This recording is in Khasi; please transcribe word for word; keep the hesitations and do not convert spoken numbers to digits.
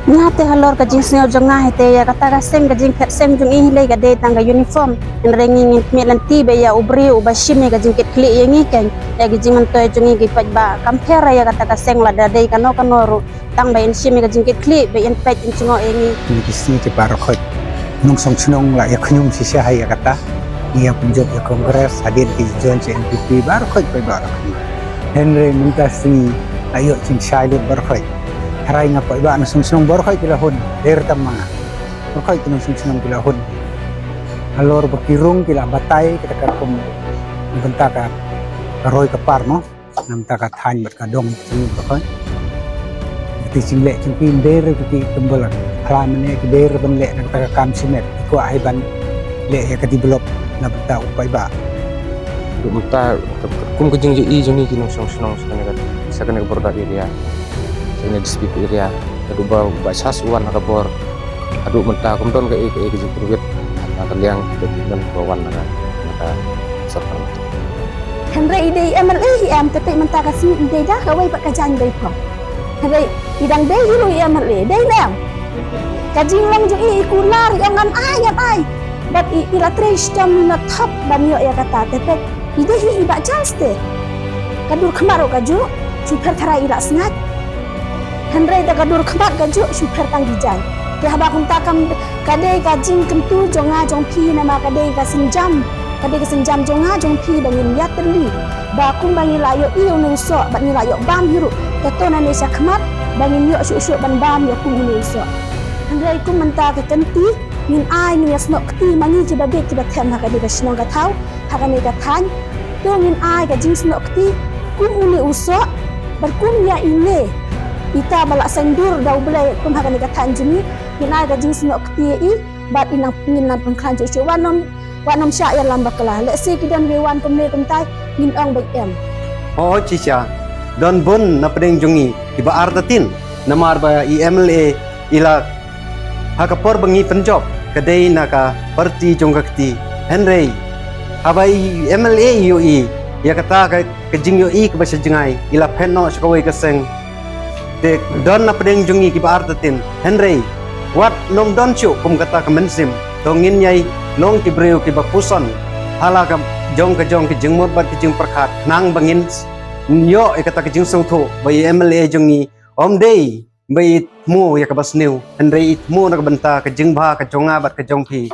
Nga te halor ka jingsngew jong nga hi te, ïa kata ka seng, ka jingphet seng jong i hi lei ka dei tang ka uniform. Hynrei ngi ngin khmih lynti ba ïa u briew uba shim ïa ka jingkitkhlieh ïa ngi keiñ, ïa ki jingmyntoi jong ngi ki paidbah. Kam pher ïa kata ka seng, lada dei kano kano ruh, tang ba in shim ïa ka jingkitkhlieh, ba in peit in jngoh ïa ngi. Ngi ki sngi ki baroh khoit, nongshong shnong la ïa khñium shisha ha ïa kata. Ngi ïa pynjop ïa Congress, hadien ki join sha N P P, baroh khoit paidbah la khñium. Hynrei mynta sngi la ïoh jingshai lut baroh khoit. Tharai nga paidbah nongshong shnong baroh khoit ki la hun, der tam ma nga. Baroh khoit ki nongshong shnong ki la hun. Halor ba ki rung ki la batai, kata ka kum bynta ka, ka roi ka par mo. Namar ka thaiñ bad ka dong jong ngi baroh khoit. Ki jingleh jong ki, ym dei re ki, ki tymmen la phla mynne, ki dei re ban leh na kata ka kam shimet. Ki kwah hi ban leh ïa ka develop na bynta u paidbah. Haduh mynta, kum ka jingïohi jong ngi ki nongshong shnong sha kane ka, sha kane ka border area, sha kane ka dispute area, haduh ba, ba Shas u wan ha ka bor, haduh mynta kam don kaei kaei ka jingpynwit na ka liang ka treatment ba wan na ka, na ka sorkar. Hynrei i dei M L A hi em, te peit mynta ka sngi i dei da kawei pat ka jaiñ dei pho. Hynrei i dang dei hi ruh i M L A, dei ne em? Ka jinglong jong i, i kular, i ong ngan ai, ngan ai. Bad i, i la trei shitom, i la thop ban ïoh ïa kata, te peit i dei hi i Bah Charles te. Ka dur khmat ruh kajuh, shu pher tharai i la sngaid. Hynrei da ka dur khmat kajuh, shu pher tang ki jaiñ. Te haba kumta kam, ka dei ka jingkyntu jong nga jong phi, namar ka dei ka sienjam, ka dei ka sienjam jong nga jong phi ba ngin ïatylli. Ba kumba ngi la ïohi ïa une u soh, bad ngi la ïoh bam hi ruh, te to nangne sha khmat ba ngin ïoh shuh shuh ban bam ïa kum une u soh. Hynrei kum mynta ka kynti, ngin ai, ngin ïasnoh kti ma ngi kiba bieit kiba them ha kane ka shnong ka thaw, ha kane ka thaiñ. To ngin ai ka jingsnoh kti kum une u soh, bad kum ïa ine, ita ba la sngewdur da U Blei kum ha kane ka thaiñ jong ngi, ngin ai ka jingsnoh kti ïa i, bad i nang, ngin nang pynkhlaiñ shuh shuh. Wat nym, wat nym shah ïalam bakla. Lehse ki don kiba wan kumne kumtai, ngin ong ba em. Hooid shisha, don bun na pdeng jong ngi kiba artatien, namar ba i M L A i la, ha ka por ba ngi pynjop, ka dei na ka party jong ka kti. Hynrei haba i M L A i ïohi ïa kata ka, ka jingïohi kaba sha jngai, i la phet noh sha kawei ka seng. Te don na pdeng jong ngi kiba artatien. Hynrei wat nym don shuh kum kata ka mynsiem. To ngin ïai long ki briew kiba puson ha la ka jong ka jong ki jingmut bad ki jingpyrkhat, khnang ba ngin ïoh ïa kata ka jingsngewthuh ba i M L A jong ngi ym dei ba i thmu ïa kaba sniew, hynrei i thmu na ka bynta ka jingbha ka jong nga bad ka jong phi.